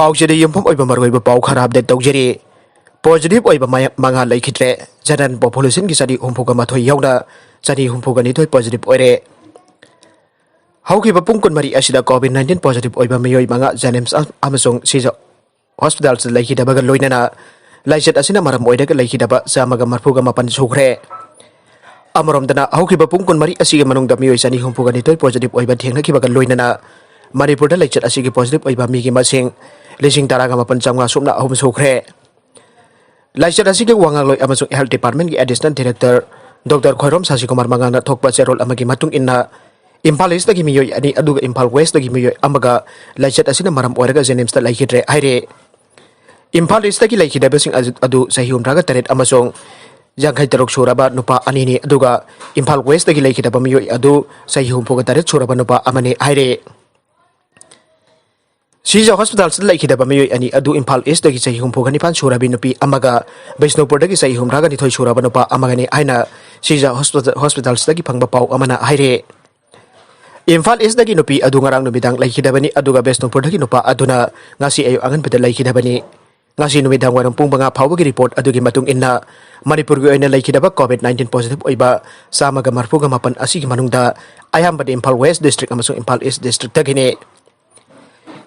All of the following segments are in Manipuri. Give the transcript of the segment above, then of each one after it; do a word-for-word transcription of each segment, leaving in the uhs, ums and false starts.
ꯑꯧꯁꯤꯗ ꯌꯨꯝꯐꯝ ꯑꯣꯏꯕ ꯃꯔꯨꯑꯣꯏꯕ ꯄꯥꯎ ꯈꯔ ꯑꯞꯗꯦꯠ ꯇꯧꯖꯔꯤ꯫ ꯄꯣꯖꯤꯇꯤꯚ ꯑꯣꯏꯕ ꯃꯌꯥ-, ꯃꯉꯥ ꯂꯩꯈꯤꯗ꯭ꯔꯦ꯫ ꯖꯦꯅꯔꯦꯜ ꯄꯣꯄꯨꯂꯦꯁꯟꯒꯤ ꯆꯅꯤ ꯍꯨꯝꯐꯨꯒ ꯃꯥꯊꯣꯏ ꯌꯥꯎꯅ ꯆꯅꯤ ꯍꯨꯝꯐꯨꯒ ꯅꯤꯊꯣꯏ ꯄꯣꯖꯤꯇꯤꯚ ꯑꯣꯏꯔꯦ꯫ ꯍꯧꯈꯤꯕ ꯄꯨꯡ ꯀꯨꯟꯃꯔꯤ ꯑꯁꯤꯗ ꯀꯣꯚꯤꯗ ꯅꯥꯏꯟꯇꯤꯟ ꯄꯣꯖꯤꯇꯤꯚ ꯑꯣꯏꯕ ꯃꯤꯑꯣꯏ ꯃꯉꯥ ꯖꯦꯅꯤꯝꯁ ꯑꯃꯁꯨꯡ ꯁꯤꯖ ꯍꯣꯁꯄꯤꯇꯥꯜꯁꯤꯗ ꯂꯩꯈꯤꯗꯕꯒ ꯂꯣꯏꯅꯅ ꯂꯥꯏꯆꯠ ꯑꯁꯤꯅ ꯃꯔꯝ ꯑꯣꯏꯔꯒ ꯂꯩꯈꯤꯗꯕ ꯆꯥꯝꯃꯒ ꯃꯔꯐꯨꯒ ꯃꯥꯄꯟ ꯁꯨꯈ꯭ꯔꯦ꯫ ꯑꯃꯔꯣꯝꯗꯅ, ꯍꯧꯈꯤꯕ ꯄꯨꯡ ꯀꯨꯟꯃꯔꯤ ꯑꯁꯤꯒꯤ ꯃꯅꯨꯡꯗ ꯃꯤꯑꯣꯏ ꯆꯅꯤ ꯍꯨꯝꯐꯨꯒ ꯅꯤꯊꯣꯏ ꯄꯣꯖꯤꯇꯤꯚ ꯑꯣꯏꯕ ꯊꯦꯡꯅꯈꯤꯕꯒ ꯂꯣꯏꯅꯅ ꯃꯅꯤꯄꯨꯔꯗ ꯂꯥꯏꯆꯠ ꯑꯁꯤꯒꯤ ꯄꯣꯖꯤꯇꯤꯚ ꯑꯣꯏꯕ ꯃꯤꯒꯤ ꯃꯁꯤꯡ ꯂꯤꯁꯤꯡ ꯇꯔꯥꯒ ꯃꯥꯄꯟ ꯆꯥꯝꯃꯉꯥ ꯁꯨꯞꯅ ꯑꯍꯨꯝ ꯁꯨꯈ꯭ꯔꯦ꯫ ꯂꯥꯏꯆꯠ ꯑꯁꯤꯒꯤ ꯋꯥ ꯉꯥꯡꯂꯣꯏ ꯑꯃꯁꯨꯡ ꯍꯦꯜꯊ ꯗꯤꯄꯥꯔꯠꯃꯦꯟꯒꯤ ꯑꯦꯗꯤꯁꯅꯦꯜ ꯗꯤꯔꯦꯛꯇꯔ ꯗꯣꯛꯇꯔ ꯈꯣꯏꯔꯣꯝ ꯁꯥꯁꯤꯀꯨꯃꯥꯔ ꯃꯉꯥꯜꯅ ꯊꯣꯛꯄ ꯆꯦꯔꯣꯜ ꯑꯃꯒꯤ ꯃꯇꯨꯡ ꯏꯟꯅ, ꯏꯝꯐꯥꯜ ꯏꯁꯇꯒꯤ ꯃꯤꯑꯣꯏ ꯑꯅꯤ ꯑꯗꯨꯒ ꯏꯝꯐꯥꯜ ꯋꯦꯁꯇꯒꯤ ꯃꯤꯑꯣꯏ ꯑꯃꯒ ꯂꯥꯏꯆꯠ ꯑꯁꯤꯅ ꯃꯔꯝ ꯑꯣꯏꯔꯒ ꯖꯦꯅꯤꯝꯁꯇ ꯂꯩꯈꯤꯗ꯭ꯔꯦ ꯍꯥꯏꯔꯦ꯫ ꯏꯝꯐꯥꯜ ꯏꯁꯇꯒꯤ ꯂꯩꯈꯤꯗꯕꯁꯤꯡ ꯑꯗꯨ, ꯑꯗꯨ ꯆꯍꯤ ꯍꯨꯝꯗ꯭ꯔꯥꯒ ꯇꯔꯦꯠ ꯑꯃꯁꯨꯡ ꯌꯥꯡꯈꯩ ꯇꯔꯨꯛ ꯁꯨꯔꯕ ꯅꯨꯄꯥ ꯑꯅꯤꯅꯤ, ꯑꯗꯨꯒ ꯏꯝꯐꯥꯜ ꯋꯦꯁꯇꯒꯤ ꯂꯩꯈꯤꯗꯕ ꯃꯤꯑꯣꯏ ꯑꯗꯨ ꯆꯍꯤ ꯍꯨꯝꯐꯨꯒ ꯇꯔꯦꯠ ꯁꯨꯔꯕ ꯅꯨꯄꯥ ꯑꯃꯅꯤ ꯍꯥꯏꯔꯦ꯫ ꯁꯤꯖ ꯍꯣꯁꯄꯤꯇꯥꯜꯁꯤꯗ ꯂꯩꯈꯤꯗꯕ ꯃꯤꯑꯣꯏ ꯑꯅꯤ ꯑꯗꯨ ꯏꯝꯐꯥꯜ ꯏꯁꯇꯒꯤ ꯆꯍꯤ ꯍꯨꯝꯐꯨꯒ ꯅꯤꯄꯥꯟ ꯁꯨꯔꯕꯤ ꯅꯨꯄꯤ ꯑꯃꯒ ꯕꯤꯁꯅꯨꯄꯨꯔꯗꯒꯤ ꯆꯍꯤ ꯍꯨꯝꯗ꯭ꯔꯥꯒ ꯅꯤꯊꯣꯏ ꯁꯨꯔꯕ ꯅꯨꯄꯥ ꯑꯃꯒꯅꯤ ꯍꯥꯏꯅ ꯁꯤꯖ ꯍꯣꯁꯄꯤꯇꯥꯜ, ꯍꯣꯁꯄꯤꯇꯥꯜꯁꯤꯗꯒꯤ ꯐꯪꯕ ꯄꯥꯎ ꯑꯃꯅ ꯍꯥꯏꯔꯦ꯫ ꯏꯝꯐꯥꯜ ꯏꯁꯇꯒꯤ ꯅꯨꯄꯤ ꯑꯗꯨ ꯉꯔꯥꯡ ꯅꯨꯃꯤꯗꯥꯡ ꯂꯩꯈꯤꯗꯕꯅꯤ, ꯑꯗꯨꯒ ꯕꯤꯁꯅꯨꯄꯨꯔꯗꯒꯤ ꯅꯨꯄꯥ ꯑꯗꯨꯅ ꯉꯁꯤ ꯑꯌꯨꯛ ꯑꯉꯟꯕꯗ ꯂꯩꯈꯤꯗꯕꯅꯤ꯫ ꯉꯁꯤ ꯅꯨꯃꯤꯗꯥꯡ ꯋꯥꯏꯔꯝ ꯄꯨꯡ ꯃꯉꯥ ꯐꯥꯎꯕꯒꯤ ꯔꯤꯄꯣꯔꯠ ꯑꯗꯨꯒꯤ ꯃꯇꯨꯡ ꯏꯟꯅ, ꯃꯅꯤꯄꯨꯔꯒꯤ ꯑꯣꯏꯅ ꯂꯩꯈꯤꯗꯕ ꯀꯣꯚꯤꯗ ꯅꯥꯏꯟꯇꯤꯟ ꯄꯣꯖꯤꯇꯤꯚ ꯑꯣꯏꯕ ꯆꯥꯝꯃꯒ ꯃꯔꯐꯨꯒ ꯃꯥꯄꯟ ꯑꯁꯤꯒꯤ ꯃꯅꯨꯡꯗ ꯑꯌꯥꯝꯕꯗꯤ ꯏꯝꯐꯥꯜ ꯋꯦꯁ ꯗꯤꯁꯇ꯭ꯔꯤꯛ ꯑꯃꯁꯨꯡ ꯏꯝꯐꯥꯜ ꯏꯁ ꯗꯤꯁꯇ꯭ꯔꯤꯛꯇꯒꯤꯅꯤ꯫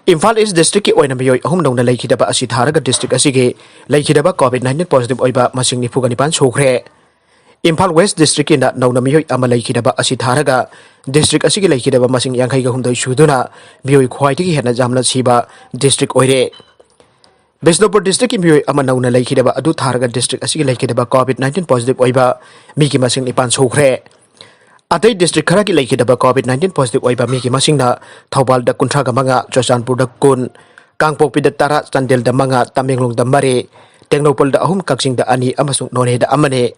ꯏꯝꯐꯥꯜ ꯏꯁ ꯗꯤꯁꯇ꯭ꯔꯤꯛꯀꯤ ꯑꯣꯏꯅ ꯃꯤꯑꯣꯏ ꯑꯍꯨꯝ ꯅꯧꯅ ꯂꯩꯈꯤꯗꯕ ꯑꯁꯤ ꯊꯥꯔꯒ ꯗꯤꯁꯇ꯭ꯔꯤꯛ ꯑꯁꯤꯒꯤ ꯂꯩꯈꯤꯗꯕ ꯀꯣꯚꯤꯗ ꯅꯥꯏꯟꯇꯤꯟ ꯄꯣꯖꯤꯇꯤꯚ ꯑꯣꯏꯕ ꯃꯁꯤꯡ ꯅꯤꯐꯨꯒ ꯅꯤꯄꯥꯟ ꯁꯨꯈ꯭ꯔꯦ꯫ ꯏꯝꯐꯥꯜ ꯋꯦꯁ ꯗꯤꯁꯇ꯭ꯔꯤꯛꯀꯤꯅ ꯅꯧꯅ ꯃꯤꯑꯣꯏ ꯑꯃ ꯂꯩꯈꯤꯗꯕ ꯑꯁꯤ ꯊꯥꯔꯒ ꯗꯤꯁꯇ꯭ꯔꯤꯛ ꯑꯁꯤꯒꯤ ꯂꯩꯈꯤꯗꯕ ꯃꯁꯤꯡ ꯌꯥꯡꯈꯩꯒ ꯍꯨꯝꯗꯣꯏ ꯁꯨꯗꯨꯅ ꯃꯤꯑꯣꯏ ꯈ꯭ꯋꯥꯏꯗꯒꯤ ꯍꯦꯟꯅ ꯌꯥꯝꯅ ꯁꯤꯕ ꯗꯤꯁꯇ꯭ꯔꯤꯛ ꯑꯣꯏꯔꯦ꯫ ꯕꯤꯁꯅꯨꯄꯨꯔ ꯗꯤꯁꯇ꯭ꯔꯤꯛꯀꯤ ꯃꯤꯑꯣꯏ ꯑꯃ ꯅꯧꯅ ꯂꯩꯈꯤꯗꯕ ꯑꯗꯨ ꯊꯥꯔꯒ ꯗꯤꯁꯇ꯭ꯔꯤꯛ ꯑꯁꯤꯒꯤ ꯂꯩꯈꯤꯗꯕ ꯀꯣꯚꯤꯗ ꯅꯥꯏꯟꯇꯤꯟ ꯄꯣꯖꯤꯇꯤꯚ ꯑꯣꯏꯕ ꯃꯤꯒꯤ ꯃꯁꯤꯡ ꯅꯤꯄꯥꯟ ꯁꯨꯈ꯭ꯔꯦ꯫ ꯑꯇꯩ ꯗꯤꯁꯇ꯭ꯔꯤꯛ ꯈꯔꯒꯤ ꯂꯩꯈꯤꯗꯕ ꯀꯣꯚꯤꯗ ꯅꯥꯏꯟꯇꯤꯟ ꯄꯣꯖꯤꯇꯤꯚ ꯑꯣꯏꯕ ꯃꯤꯒꯤ ꯃꯁꯤꯡꯅ ꯊꯧꯕꯥꯜꯗ ꯀꯨꯟꯊ꯭ꯔꯥꯒ ꯃꯉꯥ, ꯆꯨꯔꯆꯥꯟꯄꯨꯔꯗ ꯀꯨꯟ, ꯀꯥꯡꯄꯣꯛꯄꯤꯗ ꯇꯔꯥ, ꯆꯥꯟꯗꯦꯜꯗ ꯃꯉꯥ, ꯇꯃꯦꯡꯂꯣꯡꯗ ꯃꯔꯤ, ꯇꯦꯡꯅꯧꯄꯜꯗ ꯑꯍꯨꯝ, ꯀꯛꯆꯤꯡꯗ ꯑꯅꯤ ꯑꯃꯁꯨꯡ ꯅꯣꯅꯦꯗ ꯑꯃꯅꯤ꯫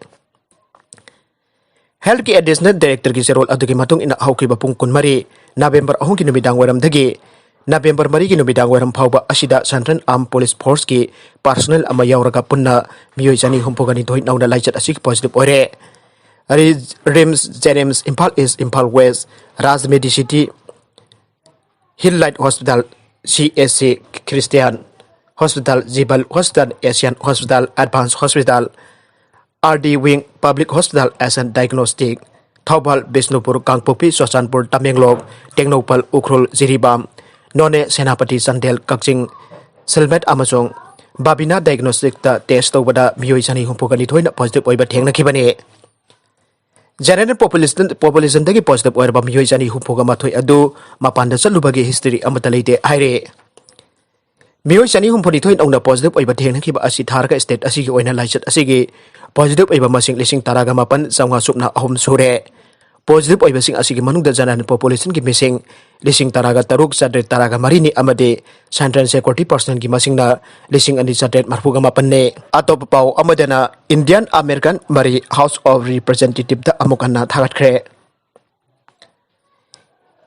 ꯍꯦꯜꯊꯀꯤ ꯑꯦꯗꯤꯁꯅꯦꯜ ꯗꯥꯏꯔꯦꯛꯇꯔꯒꯤ ꯆꯦꯔꯣꯜ ꯑꯗꯨꯒꯤ ꯃꯇꯨꯡ ꯏꯟꯅ, ꯍꯧꯈꯤꯕ ꯄꯨꯡ ꯀꯨꯟꯃꯔꯤ, ꯅꯕꯦꯝꯕꯔ ꯑꯍꯨꯝꯒꯤ ꯅꯨꯃꯤꯗꯥꯡ ꯋꯥꯏꯔꯝꯗꯒꯤ ꯅꯕꯦꯝꯕꯔ ꯃꯔꯤꯒꯤ ꯅꯨꯃꯤꯗꯥꯡ ꯋꯥꯏꯔꯝ ꯐꯥꯎꯕ ꯑꯁꯤꯗ ꯁꯦꯟꯇ꯭ꯔꯦꯜ ꯑꯥꯔꯝ ꯄꯨꯂꯤꯁ ꯐꯣꯔꯁꯀꯤ ꯄꯥꯔꯁꯣꯅꯦꯜ ꯑꯃ ꯌꯥꯎꯔꯒ ꯄꯨꯟꯅ ꯃꯤꯑꯣꯏ ꯆꯅꯤ ꯍꯨꯝꯐꯨꯒ ꯅꯤꯊꯣꯏ ꯅꯧꯅ ꯂꯥꯏꯆꯠ ꯑꯁꯤꯒꯤ ꯄꯣꯖꯤꯇꯤꯚ ꯑꯣꯏꯔꯦ꯫ ꯔꯤ-, RIMS, JNIMS, Imphal East, Imphal West, Raj Medicity, Hill Light Hospital, C S C Christian Hospital, Jibal Hospital, Asian Hospital, Advanced Hospital, R D Wing Public Hospital and Diagnostic, Thoubal, Bishnupur, Kangpokpi, Churachandpur, Tamenglong, Tengnoupal, Ukhrul, Jiribam, Noney, Senapati, Chandel, ꯀꯛꯆꯤꯡ, ꯁꯤꯜꯃꯦꯠ ꯑꯃꯁꯨꯡ ꯕꯥꯕꯤꯅꯥ ꯗꯥꯏꯒꯅꯣꯁꯇꯤꯛꯇ ꯇꯦꯁ ꯇꯧꯕꯗ ꯃꯤꯑꯣꯏ ꯆꯅꯤ ꯍꯨꯝꯐꯨꯒ ꯅꯤꯊꯣꯏꯅ ꯄꯣꯖꯤꯇꯤꯚ ꯑꯣꯏꯕ ꯊꯦꯡꯅꯈꯤꯕꯅꯤ꯫ ꯖꯦꯅꯦꯔꯦꯜ ꯄꯣꯄꯨꯂꯦꯁꯟ, ꯄꯣꯄꯨꯂꯦꯁꯟꯗꯒꯤ ꯄꯣꯖꯤꯇꯤꯚ ꯑꯣꯏꯔꯕ ꯃꯤꯑꯣꯏ ꯆꯅꯤ ꯍꯨꯝꯐꯨꯒ ꯃꯥꯊꯣꯏ ꯑꯗꯨ ꯃꯄꯥꯟꯗ ꯆꯠꯂꯨꯕꯒꯤ ꯍꯤꯁꯇꯔꯤ ꯑꯃꯠꯇ ꯂꯩꯇꯦ ꯍꯥꯏꯔꯦ꯫ ꯃꯤꯑꯣꯏ ꯆꯅꯤ ꯍꯨꯝꯐꯨꯅꯤꯊꯣꯏ ꯅꯧꯅ ꯄꯣꯖꯤꯇꯤꯚ ꯑꯣꯏꯕ ꯊꯦꯡꯅꯈꯤꯕ ꯑꯁꯤ ꯊꯥꯔꯒ ꯁ꯭ꯇꯦꯠ ꯑꯁꯤꯒꯤ ꯑꯣꯏꯅ ꯂꯥꯏꯆꯠ ꯑꯁꯤꯒꯤ ꯄꯣꯖꯤꯇꯤꯚ ꯑꯣꯏꯕ ꯃꯁꯤꯡ ꯂꯤꯁꯤꯡ ꯇꯔꯥꯒ ꯃꯥꯄꯟ ꯆꯥꯝꯃꯉꯥ ꯁꯨꯞꯅ ꯑꯍꯨꯝ ꯁꯨꯔꯦ꯫ ꯄꯣꯖꯤꯇꯤꯚ ꯑꯣꯏꯕꯁꯤꯡ ꯑꯁꯤꯒꯤ ꯃꯅꯨꯡꯗ ꯖꯦꯅꯦꯔꯦꯜ ꯄꯣꯄꯨꯂꯦꯁꯟꯒꯤ ꯃꯤꯁꯤꯡ ꯂꯤꯁꯤꯡ ꯇꯔꯥꯒ ꯇꯔꯨꯛ ꯆꯥꯇ꯭ꯔꯦꯠ ꯇꯔꯥꯒ ꯃꯔꯤꯅꯤ ꯑꯃꯗꯤ ꯁꯦꯟꯇ꯭ꯔꯦꯜ ꯁꯦꯀ꯭ꯌꯨꯔꯤꯇꯤ ꯄꯔꯁꯅꯦꯜꯒꯤ ꯃꯁꯤꯡꯅ ꯂꯤꯁꯤꯡ ꯑꯅꯤ ꯆꯥꯇ꯭ꯔꯦꯠ ꯃꯔꯤꯐꯨꯒ ꯃꯥꯄꯟꯅꯤ꯫ ꯑꯇꯣꯞꯄ ꯄꯥꯎ ꯑꯃꯗꯅ, ꯏꯟꯗꯤꯌꯟ ꯑꯃꯦꯔꯤꯀꯟ ꯃꯔꯤ ꯍꯥꯎꯁ ꯑꯣꯐ ꯔꯤꯄ꯭ꯔꯖꯦꯟꯇꯦꯇꯤꯚꯇ ꯑꯃꯨꯛ ꯍꯟꯅ ꯊꯥꯒꯠꯈ꯭ꯔꯦ꯫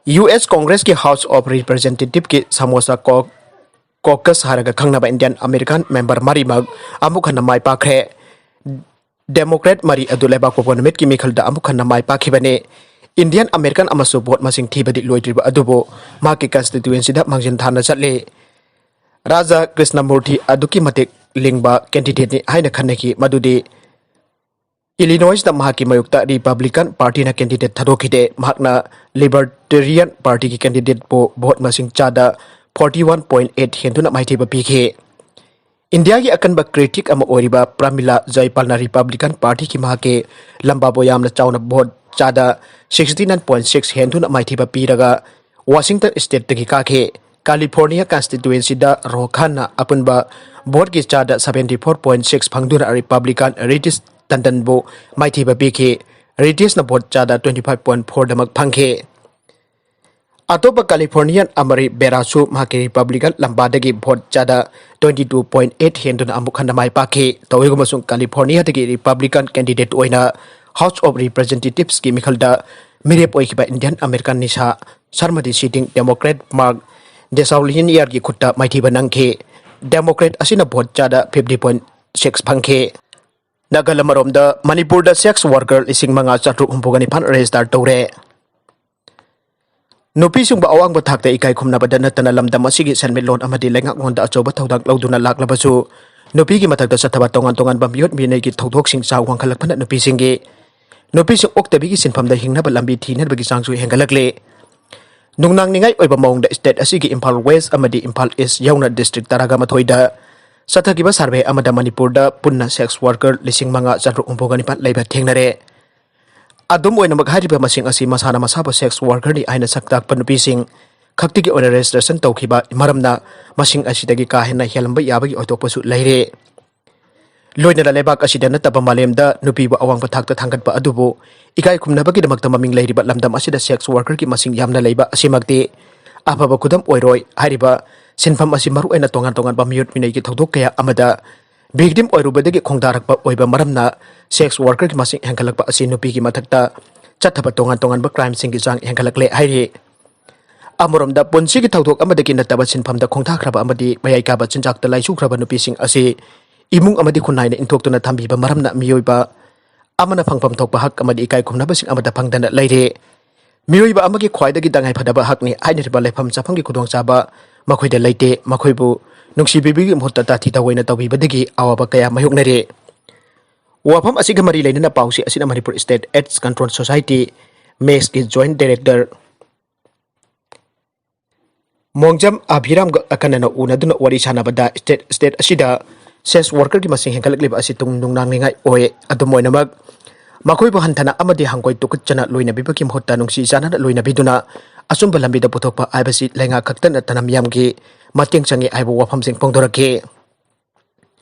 ꯌꯨ ꯑꯦꯁ ꯀꯣꯡꯒ꯭ꯔꯦꯁꯀꯤ ꯍꯥꯎꯁ ꯑꯣꯐ ꯔꯤꯄ꯭ꯔꯖꯦꯟꯇꯦꯇꯤꯚꯀꯤ ꯁꯃꯣꯁꯥ ꯀꯣ-, ꯀꯣꯀꯁ ꯍꯥꯏꯔꯒ ꯈꯪꯅꯕ ꯏꯟꯗꯤꯌꯟ ꯑꯃꯦꯔꯤꯀꯥꯟ ꯃꯦꯝꯕꯔ ꯃꯔꯤꯃꯛ ꯑꯃꯨꯛ ꯍꯟꯅ ꯃꯥꯏ ꯄꯥꯛꯈ꯭ꯔꯦ꯫ ꯗꯦꯃꯣꯀ꯭ꯔꯦꯠ ꯃꯔꯤ ꯑꯗꯨ ꯂꯩꯕꯥꯛꯄꯣꯛꯄ ꯅꯨꯃꯤꯠꯀꯤ ꯃꯤꯈꯜꯗ ꯑꯃꯨꯛ ꯍꯟꯅ ꯃꯥꯏ ꯄꯥꯛꯈꯤꯕꯅꯤ꯫ ꯏꯟꯗꯤꯌꯟ ꯑꯃꯦꯔꯤꯀꯥꯟ ꯑꯃꯁꯨ ꯚꯣꯠ ꯃꯁꯤꯡ ꯊꯤꯕꯗꯤ ꯂꯣꯏꯗ꯭ꯔꯤꯕ ꯑꯗꯨꯕꯨ ꯃꯍꯥꯛꯀꯤ ꯀꯟꯁꯇꯤꯇ꯭ꯌꯨꯑꯦꯟꯁꯤꯗ ꯃꯥꯡꯖꯤꯟ ꯊꯥꯅ ꯆꯠꯂꯤ꯫ ꯔꯥꯖꯥ ꯀ꯭ꯔꯤꯁꯅꯃꯨꯔꯊꯤ ꯑꯗꯨꯛꯀꯤ ꯃꯇꯤꯛ ꯂꯤꯡꯕ ꯀꯦꯟꯗꯤꯗꯦꯠꯅꯤ ꯍꯥꯏꯅ ꯈꯟꯅꯈꯤ, ꯃꯗꯨꯗꯤ ꯏꯂꯤꯅꯣꯏꯁꯇ ꯃꯍꯥꯛꯀꯤ ꯃꯥꯌꯣꯛꯇ ꯔꯤꯄꯕ꯭ꯂꯤꯀꯟ ꯄꯥꯔꯇꯤꯅ ꯀꯦꯟꯗꯤꯗꯦꯠ ꯊꯥꯗꯣꯛꯈꯤꯗꯦ꯫ ꯃꯍꯥꯛꯅ ꯂꯤꯕꯔꯇꯦꯔꯤꯌꯟ ꯄꯥꯔꯇꯤꯒꯤ ꯀꯦꯟꯗꯤꯗꯦꯠꯄꯨ ꯚꯣꯠ ꯃꯁꯤꯡ ꯆꯥꯗ ꯐꯣꯔꯇꯤ ꯋꯥꯟ ꯄꯣꯏꯟ ꯑꯦꯠ ꯍꯦꯟꯗꯨꯅ ꯃꯥꯏꯊꯤꯕ ꯄꯤꯈꯤ꯫ ꯏꯟꯗꯤꯌꯥꯒꯤ ꯑꯀꯟꯕ ꯀ꯭ꯔꯤꯇꯤꯛ ꯑꯃ ꯑꯣꯏꯔꯤꯕ ꯄ꯭ꯔꯃꯤꯂꯥ ꯖꯌꯄꯥꯜꯅ ꯔꯤꯄꯕ꯭ꯂꯤꯀꯟ ꯄꯥꯔꯇꯤꯒꯤ ꯃꯍꯥꯛꯀꯤ ꯂꯝꯕꯥꯕꯨ ꯌꯥꯝꯅ ꯆꯥꯎꯅ ꯚꯣꯠ ꯆꯥꯗ ꯁꯤꯛꯁꯇꯤ ꯅꯥꯏꯟ ꯄꯣꯏꯟ ꯁꯤꯛꯁ ꯍꯦꯟꯗꯨꯅ ꯃꯥꯏꯊꯤꯕ ꯄꯤꯔꯒ ꯋꯥꯁꯤꯡꯇꯟ ꯁ꯭ꯇꯦꯠꯇꯒꯤ ꯀꯥꯈꯤ꯫ ꯀꯥꯂꯤꯐꯣꯔꯅꯤꯌꯥ ꯀꯟꯁꯇꯤꯇ꯭ꯌꯨꯑꯦꯟꯁꯤꯗ ꯔꯣꯍ ꯈꯥꯟꯅ ꯑꯄꯨꯟꯕ ꯚꯣꯠꯀꯤ ꯆꯥꯗ ꯁꯚꯦꯟꯇꯤ ꯐꯣꯔ ꯄꯣꯏꯟ ꯁꯤꯛꯁ ꯐꯪꯗꯨꯅ ꯔꯤꯄꯕ꯭ꯂꯤꯀꯥꯟ ꯔꯤꯇꯤꯁ ꯇꯟꯗꯟꯕꯨ ꯃꯥꯏꯊꯤꯕ ꯄꯤꯈꯤ꯫ ꯔꯤꯇꯤꯁꯅ ꯚꯣꯠ ꯆꯥꯗ ꯇ꯭ꯋꯦꯟꯇꯤ ꯐꯥꯏꯚ ꯄꯣꯏꯟ ꯐꯣꯔꯗꯃꯛ ꯐꯪꯈꯤ꯫ ꯑꯇꯣꯞꯄ ꯀꯥꯂꯤꯐꯣꯔꯅꯤꯌꯥꯟ ꯑꯃꯔꯤ ꯕꯦꯔꯥꯁꯨ ꯃꯍꯥꯛꯀꯤ ꯔꯤꯄꯕ꯭ꯂꯤꯀꯥꯟ ꯂꯝꯕꯥꯗꯒꯤ ꯚꯣꯠ ꯆꯥꯗ ꯇ꯭ꯋꯦꯟꯇꯤ ꯇꯨ ꯄꯣꯏꯟ ꯑꯦꯠ ꯍꯦꯟꯗꯨꯅ ꯑꯃꯨꯛ ꯍꯟꯅ ꯃꯥꯏ ꯄꯥꯛꯈꯤ꯫ ꯇꯧꯏꯒꯨꯝꯕꯁꯨꯡ ꯀꯥꯂꯤꯐꯣꯔꯅꯤꯌꯥꯗꯒꯤ ꯔꯤꯄꯕ꯭ꯂꯤꯀꯥꯟ ꯀꯦꯟꯗꯤꯗꯦꯠ ꯑꯣꯏꯅ ꯍꯥꯎꯁ ꯑꯣꯐ ꯔꯤꯄ꯭ꯔꯖꯦꯟꯇꯦꯇꯤꯚꯁꯀꯤ ꯃꯤꯈꯜꯗ ꯃꯤꯔꯦꯞ ꯑꯣꯏꯈꯤꯕ ꯏꯟꯗꯤꯌꯟ ꯑꯃꯦꯔꯤꯀꯥꯟ ꯅꯤꯁꯥ ꯁꯔꯃꯗꯤ ꯁꯤꯇꯤꯡ ꯗꯦꯃꯣꯀ꯭ꯔꯦꯠ ꯃꯥꯔꯛ ꯗꯦꯁꯥꯎꯂꯤꯅꯤꯌꯔꯒꯤ ꯈꯨꯠꯇ ꯃꯥꯏꯊꯤꯕ ꯅꯪꯈꯤ꯫ ꯗꯦꯃꯣꯀ꯭ꯔꯦꯠ ꯑꯁꯤꯅ ꯚꯣꯠ ꯆꯥꯗ ꯐꯤꯐꯇꯤ ꯄꯣꯏꯟ ꯁꯤꯛꯁ ꯐꯪꯈꯤ꯫ ꯅꯥꯒꯜ ꯑꯃꯔꯣꯝꯗ ꯃꯅꯤꯄꯨꯔꯗ ꯁꯦꯛꯁ ꯋꯥꯔꯀꯔ ꯂꯤꯁꯤꯡ ꯃꯉꯥ ꯆꯥꯇ꯭ꯔꯨꯛ ꯍꯨꯝꯐꯨꯒ ꯅꯤꯄꯥꯟ ꯔꯦꯖꯤꯁꯇꯥꯔ ꯇꯧꯔꯦ꯫ ꯅꯨꯄꯤꯁꯤꯡꯕꯨ ꯑꯋꯥꯡꯕ ꯊꯥꯛꯇ ꯏꯀꯥꯏ ꯈꯨꯝꯅꯕꯗ ꯅꯠꯇꯅ ꯂꯝꯗꯝ ꯑꯁꯤꯒꯤ ꯁꯦꯟꯃꯤꯠꯂꯣꯟ ꯑꯃꯗꯤ ꯂꯩꯉꯥꯛꯂꯣꯟꯗ ꯑꯆꯧꯕ ꯊꯧꯗꯥꯡ ꯂꯧꯗꯨꯅ ꯂꯥꯛꯂꯕꯁꯨ, ꯅꯨꯄꯤꯒꯤ ꯃꯊꯛꯇ ꯆꯠꯊꯕ ꯇꯣꯉꯥꯟ ꯇꯣꯉꯥꯟꯕ ꯃꯤꯑꯣꯠ ꯃꯤꯅꯩꯒꯤ ꯊꯧꯗꯣꯛꯁꯤꯡ ꯆꯥꯎ ꯋꯥꯡꯈꯠꯂꯛꯄꯅ ꯅꯨꯄꯤꯁꯤꯡꯒꯤ ꯅꯨꯄꯤꯁꯤꯡ ꯑꯣꯛꯇꯕꯤꯒꯤ ꯁꯤꯟꯐꯝꯗ ꯍꯤꯡꯅꯕ ꯂꯝꯕꯤ ꯊꯤꯅꯕꯒꯤ ꯆꯥꯡꯁꯨ ꯍꯦꯟꯒꯠꯂꯛꯂꯦ꯫ ꯅꯨꯡꯅꯥꯡꯅꯤꯡꯉꯥꯏ ꯑꯣꯏꯕ ꯃꯑꯣꯡꯗ state ꯑꯁꯤꯒꯤ ꯏꯝꯐꯥꯜ West ꯑꯃꯗꯤ ꯏꯝꯐꯥꯜ East ꯌꯥꯎꯅ district ꯇꯔꯥꯒ ꯃꯥꯊꯣꯏꯗ ꯆꯠꯊꯈꯤꯕ survey ꯑꯃꯗ ꯃꯅꯤꯄꯨꯔꯗ ꯄꯨꯟꯅ sex worker ꯂꯤꯁꯤꯡ ꯃꯉꯥ ꯆꯥꯇ꯭ꯔꯨꯛ ꯍꯨꯝꯐꯨꯒ ꯅꯤꯄꯥꯟ ꯂꯩꯕ ꯊꯦꯡꯅꯔꯦ꯫ ꯑꯗꯨꯝ ꯑꯣꯏꯅꯃꯛ, ꯍꯥꯏꯔꯤꯕ ꯃꯁꯤꯡ ꯑꯁꯤ ꯃꯁꯥꯅ ꯃꯁꯥꯕꯨ sex workerꯅꯤ ꯍꯥꯏꯅ ꯁꯛ ꯇꯥꯛꯄ ꯅꯨꯄꯤꯁꯤꯡ ꯈꯛꯇꯒꯤ ꯑꯣꯏꯅ registration ꯇꯧꯈꯤꯕ ꯃꯔꯝꯅ ꯃꯁꯤꯡ ꯑꯁꯤꯗꯒꯤ ꯀꯥ ꯍꯦꯟꯅ ꯍꯦꯜꯂꯝꯕ ꯌꯥꯕꯒꯤ ꯑꯣꯏꯊꯣꯛꯄꯁꯨ ꯂꯩꯔꯦ꯫ ꯂꯣꯏꯅꯅ ꯂꯩꯕꯥꯛ ꯑꯁꯤꯗ ꯅꯠꯇꯕ ꯃꯥꯂꯦꯝꯗ ꯅꯨꯄꯤꯕꯨ ꯑꯋꯥꯡꯕ ꯊꯥꯛꯇ ꯊꯥꯡꯒꯠꯄ ꯑꯗꯨꯕꯨ ꯏꯀꯥꯏ ꯈꯨꯝꯅꯕꯒꯤꯗꯃꯛꯇ ꯃꯃꯤꯡ ꯂꯩꯔꯤꯕ ꯂꯝꯗꯝ ꯑꯁꯤꯗ sex workerꯒꯤ ꯃꯁꯤꯡ ꯌꯥꯝꯅ ꯂꯩꯕ ꯑꯁꯤꯃꯛꯇꯤ ꯑꯐꯕ ꯈꯨꯗꯝ ꯑꯣꯏꯔꯣꯏ꯫ ꯍꯥꯏꯔꯤꯕ ꯁꯤꯟꯐꯝ ꯑꯁꯤ ꯃꯔꯨꯑꯣꯏꯅ ꯇꯣꯉꯥꯟ ꯇꯣꯉꯥꯟꯕ ꯃꯤꯑꯣꯠ ꯃꯤꯅꯩꯒꯤ ꯊꯧꯗꯣꯛ ꯀꯌꯥ ꯑꯃꯗ victim ꯑꯣꯏꯔꯨꯕꯗꯒꯤ ꯈꯣꯡꯗꯥꯔꯛꯄ ꯑꯣꯏꯕ ꯃꯔꯝꯅ sex workerꯒꯤ ꯃꯁꯤꯡ ꯍꯦꯟꯒꯠꯂꯛꯄ ꯑꯁꯤ ꯅꯨꯄꯤꯒꯤ ꯃꯊꯛꯇ ꯆꯠꯊꯕ ꯇꯣꯉꯥꯟ ꯇꯣꯉꯥꯟꯕ crimeꯁꯤꯡꯒꯤ ꯆꯥꯡ ꯍꯦꯟꯒꯠꯂꯛꯂꯦ ꯍꯥꯏꯔꯤ꯫ ꯑꯃꯔꯣꯝꯗ, ꯄꯨꯟꯁꯤꯒꯤ ꯊꯧꯗꯣꯛ ꯑꯃꯗꯒꯤ ꯅꯠꯇꯕ ꯁꯤꯟꯐꯝꯗ ꯈꯣꯡꯊꯥꯈ꯭ꯔꯕ ꯑꯃꯗꯤ ꯃꯌꯥꯏ ꯀꯥꯕ ꯆꯤꯟꯖꯥꯛꯇ ꯂꯥꯏꯆꯨꯈ꯭ꯔꯕ ꯅꯨꯄꯤꯁꯤꯡ ꯑꯁꯤ ꯏꯃꯨꯡ ꯑꯃꯗꯤ ꯈꯨꯟꯅꯥꯏꯅ ꯏꯟꯊꯣꯛꯇꯨꯅ ꯊꯝꯕꯤꯕ ꯃꯔꯝꯅ ꯃꯤꯑꯣꯏꯕ ꯑꯃꯅ ꯐꯪꯐꯝ ꯊꯣꯛꯄ ꯍꯛ ꯑꯃꯗꯤ ꯏꯀꯥꯏ ꯈꯨꯝꯅꯕꯁꯤꯡ ꯑꯃꯗ ꯐꯪꯗꯅ ꯂꯩꯔꯦ꯫ ꯃꯤꯑꯣꯏꯕ ꯑꯃꯒꯤ ꯈ꯭ꯋꯥꯏꯗꯒꯤ ꯇꯉꯥꯏꯐꯗꯕ ꯍꯛꯅꯤ ꯍꯥꯏꯅꯔꯤꯕ ꯂꯩꯐꯝ ꯆꯥꯐꯝꯒꯤ ꯈꯨꯗꯣꯡꯆꯥꯕ ꯃꯈꯣꯏꯗ ꯂꯩꯇꯦ꯫ ꯃꯈꯣꯏꯕꯨ ꯅꯨꯡꯁꯤꯕꯤꯕꯒꯤ ꯃꯍꯨꯠꯇ ꯇꯥꯊꯤ ꯇꯥꯑꯣꯏꯅ ꯇꯧꯕꯤꯕꯗꯒꯤ ꯑꯋꯥꯕ ꯀꯌꯥ ꯃꯥꯌꯣꯛꯅꯔꯦ꯫ ꯋꯥꯐꯝ ꯑꯁꯤꯒ ꯃꯔꯤ ꯂꯩꯅꯅ ꯄꯥꯎꯆꯦ ꯑꯁꯤꯅ Manipur State AIDS Control Society, ꯃꯦꯛꯁꯀꯤ joint director ꯃꯣꯡꯖꯝ ꯑꯚꯤꯔꯥꯝꯒ ꯑꯀꯟꯅꯅ ꯎꯅꯗꯨꯅ ꯋꯥꯔꯤ ꯁꯥꯟꯅꯕꯗ state, state ꯑꯁꯤꯗ sex workerꯒꯤ ꯃꯁꯤꯡ ꯍꯦꯟꯒꯠꯂꯛꯂꯤꯕ ꯑꯁꯤ ꯇꯨꯡ ꯅꯨꯡꯅꯥꯡꯅꯤꯡꯉꯥꯏ ꯑꯣꯏ꯫ ꯑꯗꯨꯝ ꯑꯣꯏꯅꯃꯛ, ꯃꯈꯣꯏꯕꯨ ꯍꯟꯊꯅ ꯑꯃꯗꯤ ꯍꯪꯒꯣꯏ ꯇꯨꯀꯠꯆꯅ ꯂꯣꯏꯅꯕꯤꯕꯒꯤ ꯃꯍꯨꯠꯇ ꯅꯨꯡꯁꯤ ꯆꯥꯟꯅꯅ ꯂꯣꯏꯅꯕꯤꯗꯨꯅ ꯑꯆꯨꯝꯕ ꯂꯝꯕꯤꯗ ꯄꯨꯊꯣꯛꯄ ꯍꯥꯏꯕꯁꯤ ꯂꯩꯉꯥꯛ ꯈꯛꯇ ꯅꯠꯇꯅ ꯃꯤꯌꯥꯝꯒꯤ ꯃꯇꯦꯡ ꯆꯪꯏ ꯍꯥꯏꯕ ꯋꯥꯐꯝꯁꯤꯡ ꯐꯣꯡꯗꯣꯔꯛꯈꯤ꯫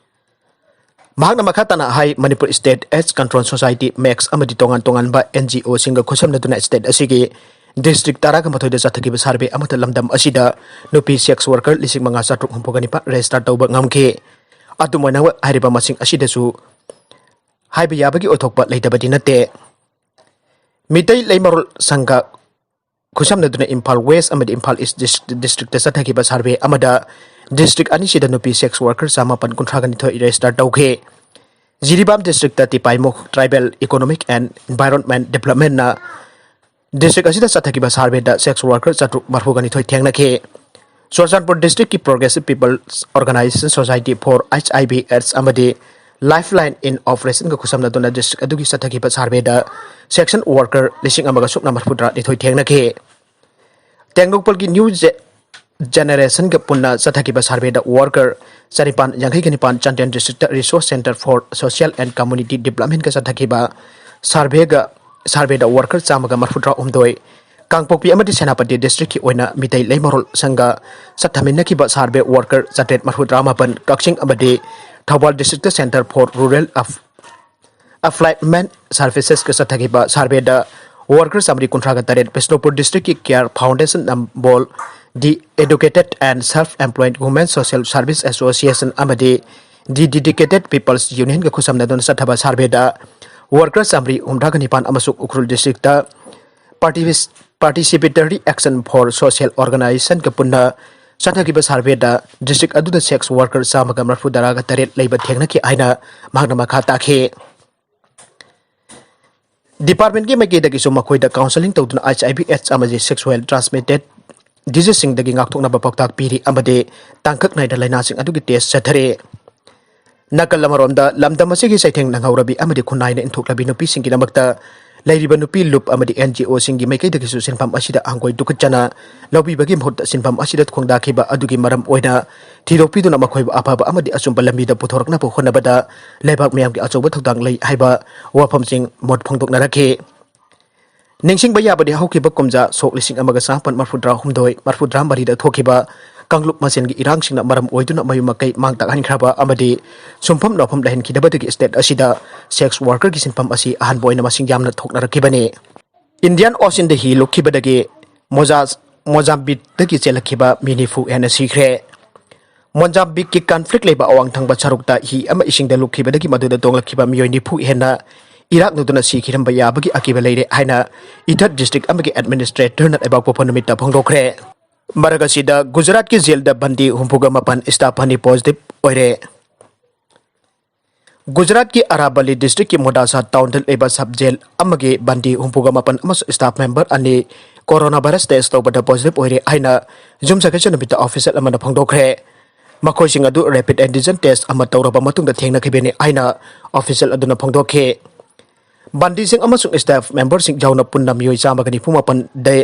ꯃꯍꯥꯛꯅ ꯃꯈꯥ ꯇꯥꯅ ꯍꯥꯏ, Manipur State AIDS Control Society, MACS ꯑꯃꯗꯤ ꯇꯣꯉꯥꯟ ꯇꯣꯉꯥꯟꯕ NGOꯁꯤꯡꯒ ꯈꯨꯠꯁꯝꯅꯗꯨꯅ state ꯑꯁꯤꯒꯤ district ꯇꯔꯥꯒ ꯃꯥꯊꯣꯏꯗ ꯆꯠꯊꯈꯤꯕ survey ꯑꯃꯗ ꯂꯝꯗꯝ ꯑꯁꯤꯗ ꯅꯨꯄꯤ sex worker ꯂꯤꯁꯤꯡ ꯃꯉꯥ ꯆꯥꯇ꯭ꯔꯨꯛ ꯍꯨꯝꯐꯨꯒ ꯅꯤꯄꯥꯟ register ꯇꯧꯕ ꯉꯝꯈꯤ꯫ ꯑꯗꯨꯝ ꯑꯣꯏꯅꯃꯛ, ꯍꯥꯏꯔꯤꯕ ꯃꯁꯤꯡ ꯑꯁꯤꯗꯁꯨ ꯍꯥꯏꯕ ꯌꯥꯕꯒꯤ ꯑꯣꯏꯊꯣꯛꯄ ꯂꯩꯇꯕꯗꯤ ꯅꯠꯇꯦ꯫ ꯃꯤꯇꯩ ꯂꯩꯃꯔꯣꯜ ꯁꯪꯒ ꯈꯨꯠꯁꯝꯅꯗꯨꯅ ꯏꯝꯐꯥꯜ West ꯑꯃꯗꯤ ꯏꯝꯐꯥꯜ East district, districtꯇ ꯆꯠꯊꯈꯤꯕ survey ꯑꯃꯗ district ꯑꯅꯤꯁꯤꯗ ꯅꯨꯄꯤ sex worker ꯆꯥꯃꯥꯄꯟ ꯀꯨꯟꯊ꯭ꯔꯥꯒ ꯅꯤꯊꯣꯏ register ꯇꯧꯈꯤ꯫ Jiribam districtꯇ ꯇꯤꯄꯥꯏꯃꯨ Tribal Economic and Environment Developmentꯅ District ꯑꯁꯤꯗ ꯆꯠꯊꯈꯤꯕ surveyꯗ sex worker ꯆꯥꯇ꯭ꯔꯨꯛ ꯃꯔꯐꯨꯒ ꯅꯤꯊꯣꯏ ꯊꯦꯡꯅꯈꯤ꯫ Churachandpur districtꯀꯤ Progressive People Organization Society for HIV AIDS ꯑꯃꯗꯤ Lifeline in Operationꯒ ꯈꯨꯠꯁꯝꯅꯗꯨꯅ district ꯑꯗꯨꯒꯤ ꯆꯠꯊꯈꯤꯕ surveyꯗ sex worker ꯂꯤꯁꯤꯡ ꯑꯃꯒ ꯁꯨꯞꯅ ꯃꯔꯐꯨꯇꯔꯥ ꯅꯤꯊꯣꯏ ꯊꯦꯡꯅꯈꯤ꯫ ꯇꯦꯡꯅꯧꯄꯜꯒꯤ New Ge-, Generationꯒ ꯄꯨꯟꯅ ꯆꯠꯊꯈꯤꯕ surveyꯗ worker ꯆꯅꯤꯄꯥꯟ ꯌꯥꯡꯈꯩꯒ ꯅꯤꯄꯥꯟ, Chandel districtꯇ Resource Centre for Social and Community Developmentꯀ ꯆꯠꯊꯈꯤꯕ surveyꯒ, surveyꯗ worker ꯆꯥꯝꯃꯒ ꯃꯔꯐꯨꯇꯔꯥ ꯍꯨꯝꯗꯣꯏ, ꯀꯥꯡꯄꯣꯛꯄꯤ ꯑꯃꯗꯤ ꯁꯦꯅꯥꯄꯇꯤ districtꯀꯤ ꯑꯣꯏꯅ ꯃꯤꯇꯩ ꯂꯩꯃꯔꯣꯜ ꯁꯪꯒ ꯆꯠꯊꯃꯤꯟꯅꯈꯤꯕ survey worker ꯆꯥꯇ꯭ꯔꯦꯠ ꯃꯔꯐꯨꯇꯔꯥ ꯃꯥꯄꯟ, ꯀꯛꯆꯤꯡ ꯑꯃꯗꯤ Thoubal districtꯇ Centre for Rural Af-, Employment Servicesꯀ ꯆꯠꯊꯈꯤꯕ surveyꯗ worker ꯆꯥꯃꯔꯤ ꯀꯨꯟꯊ꯭ꯔꯥꯒ ꯇꯔꯦꯠ, Bishnupur districtꯀꯤ Care Foundation Nambol, The Educated and Self-Employed Women Social Service Association ꯑꯃꯗꯤ The Dedicated People's Unionꯒ ꯈꯨꯠꯁꯝꯅꯗꯨꯅ ꯆꯠꯊꯕ surveyꯗ worker ꯆꯥꯃꯔꯤ ꯍꯨꯝꯗ꯭ꯔꯥꯒ ꯅꯤꯄꯥꯟ ꯑꯃꯁꯨꯡ Ukhrul districtꯇ Participatory Action for Social Organizationꯒ ꯄꯨꯟꯅ ꯆꯠꯊꯈꯤꯕ surveyꯗ district ꯑꯗꯨꯗ sex worker ꯆꯥꯝꯃꯒ ꯃꯔꯐꯨꯇꯔꯥꯒ ꯇꯔꯦꯠ ꯂꯩꯕ ꯊꯦꯡꯅꯈꯤ ꯍꯥꯏꯅ ꯃꯍꯥꯛꯅ ꯃꯈꯥ ꯇꯥꯈꯤ꯫ Departmentꯀꯤ ꯃꯥꯏꯀꯩꯗꯒꯤꯁꯨ ꯃꯈꯣꯏꯗ counselling ꯇꯧꯗꯨꯅ HIV AIDS ꯑꯃꯗꯤ sexual transmitted diseaseꯁꯤꯡꯗꯒꯤ ꯉꯥꯛꯊꯣꯛꯅꯕ ꯄꯥꯎꯇꯥꯛ ꯄꯤꯔꯤ ꯑꯃꯗꯤ ꯇꯥꯡꯀꯛ ꯅꯥꯏꯅ ꯂꯥꯏꯅꯥꯁꯤꯡ ꯑꯗꯨꯒꯤ test ꯆꯠꯊꯔꯤ꯫ ꯅꯥꯀꯜ ꯑꯃꯔꯣꯝꯗ, ꯂꯝꯗꯝ ꯑꯁꯤꯒꯤ ꯆꯩꯊꯦꯡ ꯅꯪꯍꯧꯔꯕꯤ ꯑꯃꯗꯤ ꯈꯨꯟꯅꯥꯏꯅ ꯏꯟꯊꯣꯛꯂꯕꯤ ꯅꯨꯄꯤꯁꯤꯡꯒꯤꯗꯃꯛꯇ ꯂꯩꯔꯤꯕ ꯅꯨꯄꯤ ꯂꯨꯞ ꯑꯃꯗꯤ NGOꯁꯤꯡꯒꯤ ꯃꯥꯏꯀꯩꯗꯒꯤꯁꯨ ꯁꯤꯟꯐꯝ ꯑꯁꯤꯗ ꯍꯪꯒꯣꯏ ꯇꯨꯀꯠꯆꯅ ꯂꯧꯕꯤꯕꯒꯤ ꯃꯍꯨꯠꯇ ꯁꯤꯟꯐꯝ ꯑꯁꯤꯗ ꯈꯣꯡꯗꯥꯈꯤꯕ ꯑꯗꯨꯒꯤ ꯃꯔꯝ ꯑꯣꯏꯅ ꯊꯤꯗꯣꯛꯄꯤꯗꯨꯅ ꯃꯈꯣꯏꯕꯨ ꯑꯐꯕ ꯑꯃꯗꯤ ꯑꯆꯨꯝꯕ ꯂꯝꯕꯤꯗ ꯄꯨꯊꯣꯔꯛꯅꯕ ꯍꯣꯠꯅꯕꯗ ꯂꯩꯕꯥꯛ ꯃꯤꯌꯥꯝꯒꯤ ꯑꯆꯧꯕ ꯊꯧꯗꯥꯡ ꯂꯩ ꯍꯥꯏꯕ ꯋꯥꯐꯝꯁꯤꯡ ꯃꯣꯠ ꯐꯣꯡꯗꯣꯛꯅꯔꯛꯈꯤ꯫ ꯅꯤꯡꯁꯤꯡꯕ ꯌꯥꯕꯗꯤ, ꯍꯧꯈꯤꯕ ꯀꯨꯝꯖꯥ ꯁꯣꯛ ꯂꯤꯁꯤꯡ ꯑꯃꯒ ꯆꯥꯃꯥꯄꯟ ꯃꯔꯐꯨꯇꯔꯥ ꯍꯨꯝꯗꯣꯏ ꯃꯔꯐꯨꯇꯔꯥ ꯃꯔꯤꯗ ꯊꯣꯛꯈꯤꯕ ꯀꯥꯡꯂꯨꯞ ꯃꯁꯦꯟꯒꯤ ꯏꯔꯥꯡꯁꯤꯡꯅ ꯃꯔꯝ ꯑꯣꯏꯗꯨꯅ ꯃꯌꯨꯝ ꯃꯀꯩ ꯃꯥꯡ ꯇꯥꯛꯍꯟꯈ꯭ꯔꯕ ꯑꯃꯗꯤ ꯁꯨꯡꯐꯝ ꯅꯣꯐꯝ ꯂꯩꯍꯟꯈꯤꯗꯕꯗꯒꯤ state ꯑꯁꯤꯗ sex workerꯒꯤ ꯁꯤꯟꯐꯝ ꯑꯁꯤ ꯑꯍꯥꯟꯕ ꯑꯣꯏꯅ ꯃꯁꯤꯡ ꯌꯥꯝꯅ ꯊꯣꯛꯅꯔꯛꯈꯤꯕꯅꯤ꯫ Indian Oceanꯗ ꯍꯤ ꯂꯨꯞꯈꯤꯕꯗꯒꯤ ꯃꯣꯖꯥ-, ꯃꯣꯖꯥꯝꯕꯤꯛꯇꯒꯤ ꯆꯦꯜꯂꯛꯈꯤꯕ ꯃꯤ ꯅꯤꯐꯨ ꯍꯦꯟꯅ ꯁꯤꯈ꯭ꯔꯦ꯫ ꯃꯣꯖꯥꯝꯕꯤꯛꯀꯤ conflict ꯂꯩꯕ ꯑꯋꯥꯡ ꯊꯪꯕ ꯁꯔꯨꯛꯇ ꯍꯤ ꯑꯃ ꯏꯁꯤꯡꯗ ꯂꯨꯞꯈꯤꯕꯗꯒꯤ ꯃꯗꯨꯗ ꯇꯣꯡꯂꯛꯈꯤꯕ ꯃꯤꯑꯣꯏ ꯅꯤꯐꯨ ꯍꯦꯟꯅ ꯏꯔꯥꯛꯅꯗꯨꯅ ꯁꯤꯈꯤꯔꯝꯕ ꯌꯥꯕꯒꯤ ꯑꯀꯤꯕ ꯂꯩꯔꯦ ꯍꯥꯏꯅ ꯏꯊꯠ district ꯑꯃꯒꯤ administratorꯅ ꯂꯩꯕꯥꯛꯄꯣꯛꯄ ꯅꯨꯃꯤꯠꯇ ꯐꯣꯡꯗꯣꯛꯈ꯭ꯔꯦ꯫ ꯃꯔꯛ ꯑꯁꯤꯗ, ꯒꯨꯖꯔꯥꯠꯀꯤ ꯖꯦꯜꯗ ꯕꯟꯗꯤ ꯍꯨꯝꯐꯨꯒ ꯃꯥꯄꯟ staff ꯑꯅꯤ positive ꯑꯣꯏꯔꯦ꯫ ꯒꯨꯖꯔꯥꯠꯀꯤ ꯑꯔꯥꯕꯂꯤ ꯗꯤꯁꯇ꯭ꯔꯤꯛꯀꯤ ꯃꯣꯗꯥꯁꯥ ꯇꯥꯎꯟꯗ ꯂꯩꯕ ꯁꯕ ꯖꯦꯜ ꯑꯃꯒꯤ ꯕꯟꯗꯤ ꯍꯨꯝꯐꯨꯒ ꯃꯥꯄꯟ ꯑꯃꯁꯨꯡ ꯁ꯭ꯇꯥꯐ ꯃꯦꯝꯕꯔ ꯑꯅꯤ ꯀꯣꯔꯣꯅꯥ ꯚꯥꯏꯔꯁ ꯇꯦꯁ ꯇꯧꯕꯗ ꯄꯣꯖꯤꯇꯤꯚ ꯑꯣꯏꯔꯦ ꯍꯥꯏꯅ ꯌꯨꯝꯁꯀꯩꯁ ꯅꯨꯃꯤꯠꯇ ꯑꯣꯐꯤꯁꯤꯌꯦꯜ ꯑꯃꯅ ꯐꯣꯡꯗꯣꯛꯈ꯭ꯔꯦ꯫ ꯃꯈꯣꯏꯁꯤꯡ ꯑꯗꯨ ꯔꯦꯄꯤꯗ ꯑꯦꯟꯇꯤꯖꯦꯟ ꯇꯦꯁ ꯑꯃ ꯇꯧꯔꯕ ꯃꯇꯨꯡꯗ ꯊꯦꯡꯅꯈꯤꯕꯅꯤ ꯍꯥꯏꯅ ꯑꯣꯐꯤꯁꯤꯌꯦꯜ ꯑꯗꯨꯅ ꯐꯣꯡꯗꯣꯛꯈꯤ꯫ ꯕꯟꯗꯤꯁꯤꯡ ꯑꯃꯁꯨꯡ ꯁ꯭ꯇꯥꯐ ꯃꯦꯝꯕꯔꯁꯤꯡ ꯌꯥꯎꯅ ꯄꯨꯟꯅ ꯃꯤꯑꯣꯏ ꯆꯥꯝꯃꯒ ꯅꯤꯐꯨ ꯃꯥꯄꯟꯗ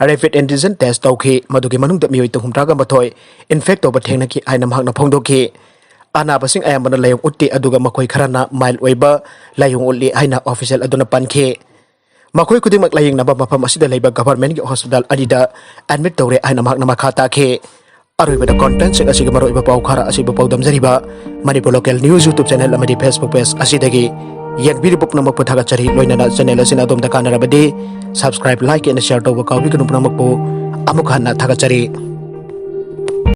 ꯔꯦꯄꯤꯗ ꯑꯦꯟꯇꯤꯖꯦꯟ ꯇꯦꯁ ꯇꯧꯈꯤ, ꯃꯗꯨꯒꯤ ꯃꯅꯨꯡꯗ ꯃꯤꯑꯣꯏ ꯍꯨꯝꯗ꯭ꯔꯥꯒ ꯃꯥꯊꯣꯏ ꯏꯟꯐꯦꯛ ꯇꯧꯕ ꯊꯦꯡꯅꯈꯤ ꯍꯥꯏꯅ ꯃꯍꯥꯛꯅ ꯐꯣꯡꯗꯣꯛꯈꯤ꯫ ꯑꯅꯥꯕꯁꯤꯡ ꯑꯌꯥꯝꯕꯅ ꯂꯥꯏꯑꯣꯡ ꯎꯠꯇꯦ, ꯑꯗꯨꯒ ꯃꯈꯣꯏ ꯈꯔꯅ ꯃꯥꯏꯜ ꯑꯣꯏꯕ ꯂꯥꯏꯑꯣꯡ ꯎꯠꯂꯤ ꯍꯥꯏꯅ ꯑꯣꯐꯤꯁꯤꯌꯦꯜ ꯑꯗꯨꯅ ꯄꯟꯈꯤ꯫ ꯃꯈꯣꯏ ꯈꯨꯗꯤꯡꯃꯛ ꯂꯥꯌꯦꯡꯅꯕ ꯃꯐꯝ ꯑꯁꯤꯗ ꯂꯩꯕ ꯒꯚꯔꯟꯃꯦꯟꯠꯀꯤ ꯍꯣꯁꯄꯤꯇꯥꯜ ꯑꯅꯤꯗ ꯑꯦꯗꯃꯤꯠ ꯇꯧꯔꯦ ꯍꯥꯏꯅ ꯃꯍꯥꯛꯅ ꯃꯈꯥ ꯇꯥꯈꯤ꯫ ꯑꯔꯣꯏꯕꯗ ꯀꯣꯟꯇꯦꯟꯠꯁꯤꯡ ꯑꯁꯤꯒꯤ ꯃꯔꯨꯑꯣꯏꯕ ꯄꯥꯎ ꯈꯔ ꯑꯁꯤꯕꯨ ꯄꯥꯎꯗꯝꯖꯔꯤꯕ Manipur local news YouTube channel ꯑꯃꯗꯤ ꯐꯦꯁꯕꯨꯛ ꯄꯦꯖ ꯑꯁꯤꯗꯒꯤ ꯌꯦꯡꯕꯤꯔꯤꯕ ꯄꯨꯝꯅꯃꯛꯄꯨ ꯊꯥꯒꯠꯆꯔꯤ꯫ ꯂꯣꯏꯅꯅ ꯆꯦꯅꯦꯜ ꯑꯁꯤꯅ ꯑꯗꯣꯝꯗ ꯀꯥꯟꯅꯔꯕꯗꯤ ꯁꯕꯁꯀ꯭ꯔꯥꯏꯕ, ꯂꯥꯏꯛ ꯑꯦꯟ ꯁꯤꯌꯔ ꯇꯧꯕ ꯀꯥꯎꯕꯤꯒꯅꯨ꯫ ꯄꯨꯝꯅꯃꯛꯄꯨ ꯑꯃꯨꯛ ꯍꯟꯅ ꯊꯥꯒꯠꯆꯔꯤ꯫